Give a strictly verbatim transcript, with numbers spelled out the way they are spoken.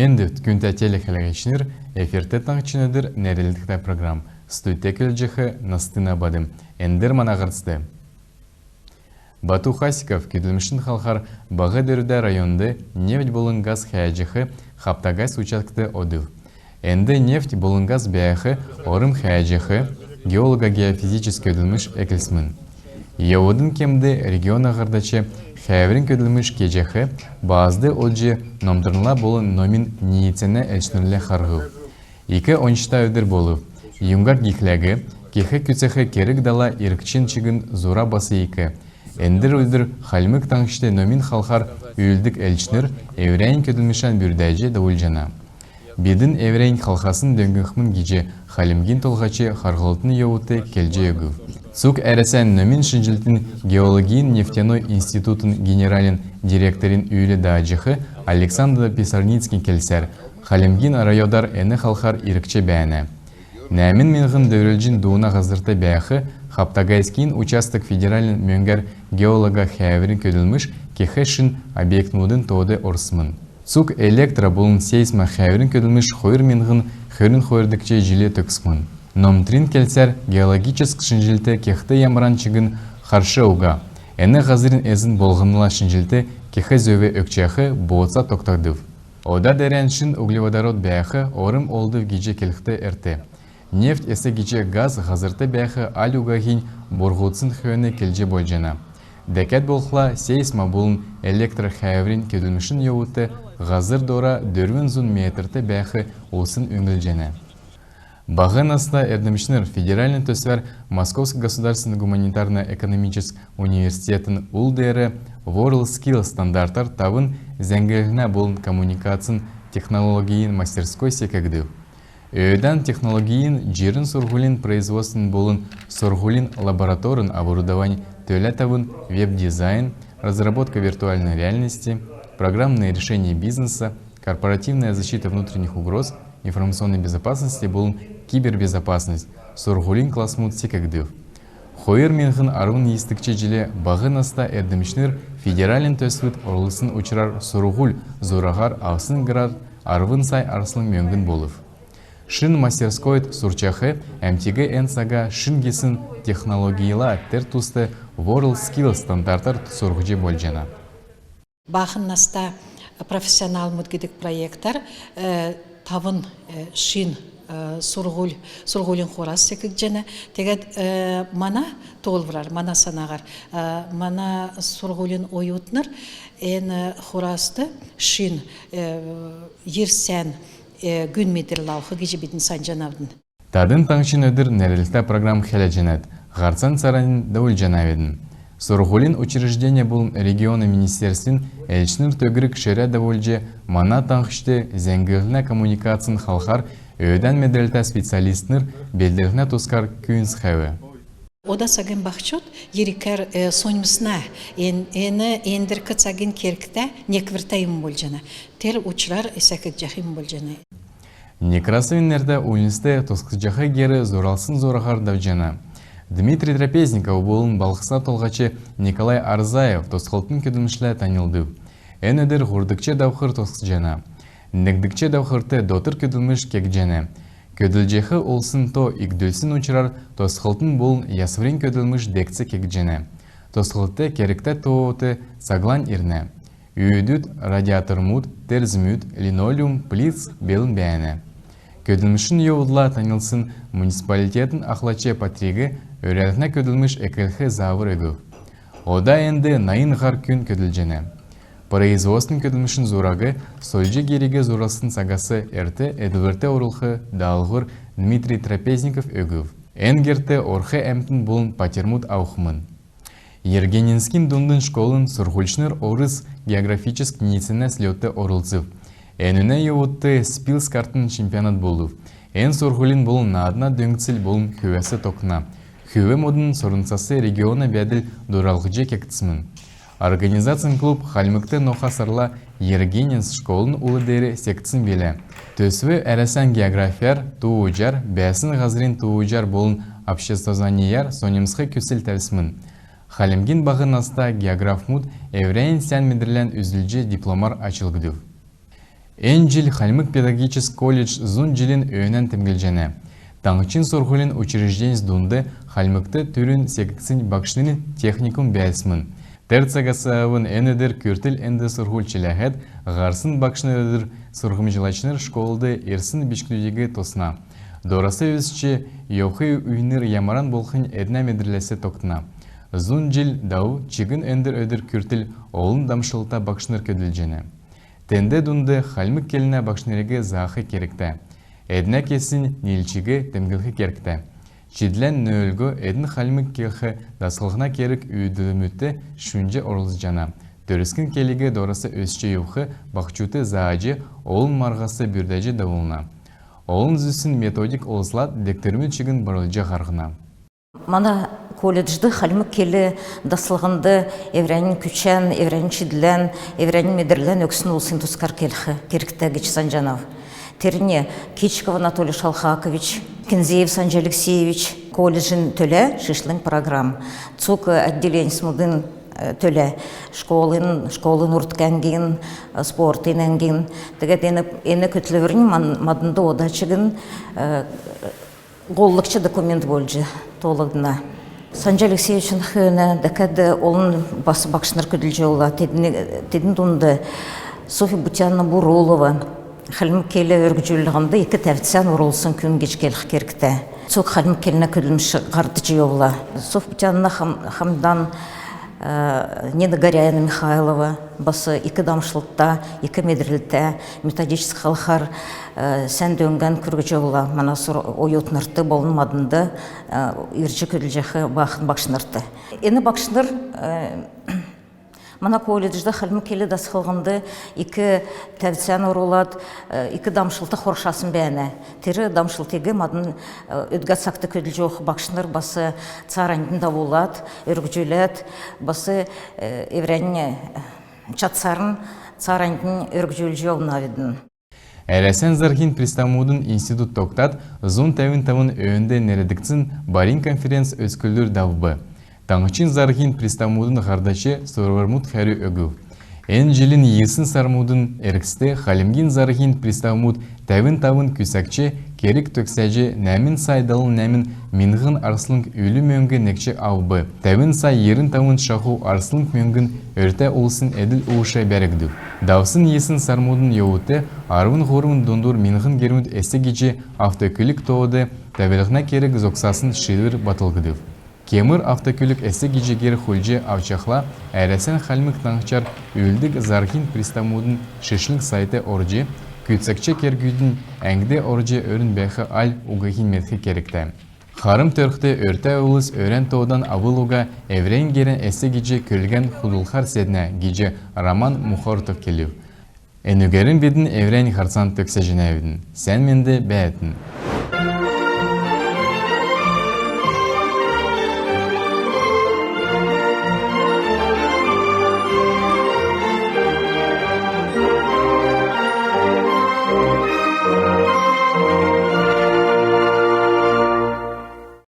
Мендвт, күндтә телехәләгчнр! Эфирт «Таңһчин өдр» нерәдлһтә программ. Студьд көдлҗәх Настина Бадм. Эндр мана һарцд. Бату Хасиков көдлмшин халхар Баһ Дөрвдә районд нефть болн газ хәәҗәх Хаптагайс участкт одв. Энд нефть болн газ бәәх орм хәәҗәх геолого-геофизическ көдлмш эклсмн. Йовудын кемд региона һардач хәәврин көдлмш кеҗәх базд одҗ номтрла болн номин ниицәнә элчнрлә харһв. Ик ончта өдр болв. Юңгад гихләг, кех күцәх керг-дала иргчин чигн зура бас ик. Эндр өдр Хальмг Таңһчд номин халхар үүлддг элчнр эврәннь көдлмшән бүрдәҗ давулҗана. Бидн эврәннь халхасн дөңнхмн гиҗ Хальмгин Толһач харһлтын йовудт келҗ өгв. Цуг Әрәсән номин шинҗллтин геологин нефтяной институтын генеральн директорин үүл дааҗах Александр Писарницкин келсәр, Хальмгин районар эн халхар иргч бәәнә. Нәәмн миңһн дөрвлҗн дууна һазрт бәәх Хаптагайскин участок федеральн мөңгәр геолого хәәврин көдлмш кех шин объектмудын тоод орсмн. Цуг электро болн сейсмо хәәврин көдлмш хойр миңһн хөрн хойрдгч җил төгсхмн. Номтрин келсәр, геологическ шинҗллт кехд ямаран чигн харш уга. Эн һазрин эзн болһнла шинҗллт кех зөв өгчәх бооца тогтагдв. Ода дәрән шин углеводород бәәх орм олдв гиҗ келхд эрт. Нефть эс гиҗ газ һазрт бәәх аль угаһинь бурһудсн хөөн келҗ болҗана. Дәкәд болхла, сейсмо болн электро хәәврин көдлмшин йовудт һазр дора дөрвн зун метрт бәәх усн үнлҗәнә. Баһ наста эрдмчнр федеральн төсвәр Московск государственн гуманитарн-экономическ университетин ул деер WorldSkills стандартар тавн зәңглһнә болн коммуникацин технологин мастерской секгдв. Өөдән технологин җирн сурһулин производственн болн сурһулин лабораторн оборудовань төлә тавн веб-дизайн, разработка виртуальной реальности, программные решения бизнеса, корпоративная защита внутренних угроз, информационной безопасности болн кибербезопасность сурһулин классмуд секгдв. Хойр миңһн арвн йисдгч җил баһ наста эрдмчнр федеральн төсвд орлцсн учрар сурһуль зураһар авсн грант арвн сай арслң мөңгн болв. Шин мастерскойд сурчах әмтиг эн цага шин гисн технологийла тер туст WorldSkills стандартар сурһҗ болҗана. Баһ наста профессионалмуд гидг проектар, э, тавн, э, шин, э, сурһуль, сурһулин хурас секгдҗәнә. Тегәд, э, мана тоолврар, мана санаһар, э, мана сурһулин оютнр эн, э, хураст шин, э, йир сән, э, гүн медрл авх гиҗ бидн санҗанавидн. Тадн «Таңһчин өдр» нерәдлһтә программ хәләҗәнәт. Һарцан цааранднь давулҗанавидн. Сурһулин учреждения болн региона министерствин элчнр төгрг ширә давулҗ, мана таңһчд зәңглһнә коммуникацин халхар өөдән медрлтә специалистнр белдлһнә тускар күүндцхәв. Ода цагин баһчуд йир икәр, э, соньмссна, эн, эн эндрк цагин кергтә, неквртә юм болҗана. Тер учрар секгдҗәх юм болҗана. Некрасовин нертә уульнцд тосхҗах гер зуралсн зураһар давҗана. Дмитрий Трапезников болн балһсна толһач Николай Орзаев тосхлтын көдлмшлә таньлдв. Эн өдр һурвдгч давхр тосхҗана. Негдгч давхрт дотр көдлмш кегдҗәнә. Көдлҗәх улсин то икдүлсн учрар тосхлтын болн ясврин көдлмш дегц кегдҗәнә. Тосхлтд кергтә тоот цаглань ирнә. Үүдүд, радиатормуд, терзмүд, линолеум, плитц белн бәәнә. Көдлмшин йовдлла таньлдсн муниципалитетин ахлач Патрик өрәлһнә көдлмш эклх заавр өгв. Ода энд найн һар күн көдлҗәнә. Производственн көдлмшин зураг сольҗ гериг зурасн цагас эрт эдлврт орулх даалһвр Дмитрий Трапезников өгв. Эн герт орх әмтн болн патермуд авхмн. Ергенинскин дундын школын сурһульчнр орс-географическ ниицәнә слетд орлцв. Энүнә йовудт «Спилс» картын чемпионат болв. Эн сурһулин болн наадна дөңцл болн хүвәс тогтна. Хүв модн сурнцас региона бәәдл дуралһҗ кегдсмн. Организацин клуб Хальмгт ноха сарла Ергенинск школын ул деер секгдсн билә. Төсв Әрәсән географияр, тууҗар, бәәсн һазрин тууҗар болн обществознаниеяр соньмсх күсл тәвсмн. Хальмгин баһ наста географмуд эврәннь сән медрлән үзүлҗ дипломар ачлгдв. Эн җил Хальмг педагогическ колледж зун җилин өөнән темдглҗәнә. Таңһчин сурһулин учрежденьс дунд Хальмгт түрүн секгдсн багшнрин техникум бәәсмн. Тер цагас авн эн өдр күртл энд сурһуль чиләһәд, һарсн багшнр өдр сурһмҗлачнр школд ирсн бичкдүдиг тосна. Дорас өсч йовх үйнр ямаран болхнь эднә медрләс тогтна. Зун җил давв чигн эндр өдр күртл олн дамшлта багшнр көдлҗәнә. Тенд дунд хальмг келнә багшнриг заах кергтә. Эднә кесн нилчиг темдглх кергтә. Чидлән нөөлго эдн хальмг келх даслһна керг үүдәлмүдт шүнҗ орлцҗана. Төрскн келиг дорас өсч йовх баһчудт зааҗ, олн марһас бүрдәҗ давулна. Олн зүсн методик олзлад, дегтрмүд чигн барлҗ һарһна. Мана колледжд хальмг кел даслһнд эврәннь күчән, эврәннь чидлән, эврәннь медрлән өгсн улсин тускар келх кергтә гиҗ санҗанав. Тернь Кичков Анатолий Шалхакович, Кинзеев Санҗ Алексеевич, колледжин төлә шишлң программ. Цуг отделеньсмудин, э, төлә, школын, школын урдк әңгин, э, спортын әңгин. Тегәд эн, эн көтлврнь ман-, маднд ода чигн, э, һоллгч документ болҗ тоолгдна. Санҗ Алексеевичин хөөн дәкәд олн бас багшнр көдлҗ йовла. Тедн, тедн дунд Софья Бутяновна Бурулова, хальмг кел өргҗүллһнд ик тәвцән орулсн күн гиҗ келх кергтә. Цуг хальмг келнә көдлмш һардҗ йовла. Софья Бутяновна хам-, хамдан Э, Нина Горяевна Михайлова бас ик дамшлтта, ик медрлтә, методическ халхар, э, сән дөңгән күргҗ йовла мана сур-, оютнрт болн маднд, э, ирҗ көдлҗәх баахн багшнрт. Эн багшнр, э, мана колледжд хальмг кел дасхлһнд ик тәвцән орулад, э, ик дамшлт хоршасн бәәнә. Тер дамшлтыг мадн, э, өдгә цагт көдлҗ йовх багшнр бас цааранднь давулад, өргҗүләд, бас, э, эврәннь, э, чадсарн цааранднь өргҗүлҗ йовнавидн. Әрәсән зарһин приставмудын институт тогтад, зун тәвн тавн өөнд нерәдгдсн барин конференц-өцклүр давв. Таңһчин зарһин приставмудын һардач сурврмудт хәрү өгв. Эн җилин йисн сармудын эргцд Хальмгин зарһин приставмуд тәвн тавн күцәгч керг төгсәҗ, нәәмн сай далн нәәмн миңһн арслң үлү мөңг некҗ авв. Тәвн сай йирн тавн шаху арслң мөңгн өртә улсин эдл-ууш бәргдв. Давсн йисн сармудын йовудт арвн һурвн дундур миңһн гермүд эс гиҗ автокөлг тоод тәвлһнә керг зогсасн шиидвр батлгдв. Кемр автокөлг эс гиҗ гер хулдҗ авчахла, Әрәсән Хальмг Таңһчар үүлддг зарһин приставмудын шишлң сайтд орҗ, күцәгч кергүдин әңгд орҗ, өрүн бәәх аль угаһинь медх кергтә. Харм төрхд, өртә улс өрән тоодан авл уга эврәннь герән эс гиҗ көлгән худулхар седнә гиҗ Роман Мухортов келв. Энүгәрн бидн эврәннь һарцан төгсәҗәнәвидн. Сән менд бәәтн.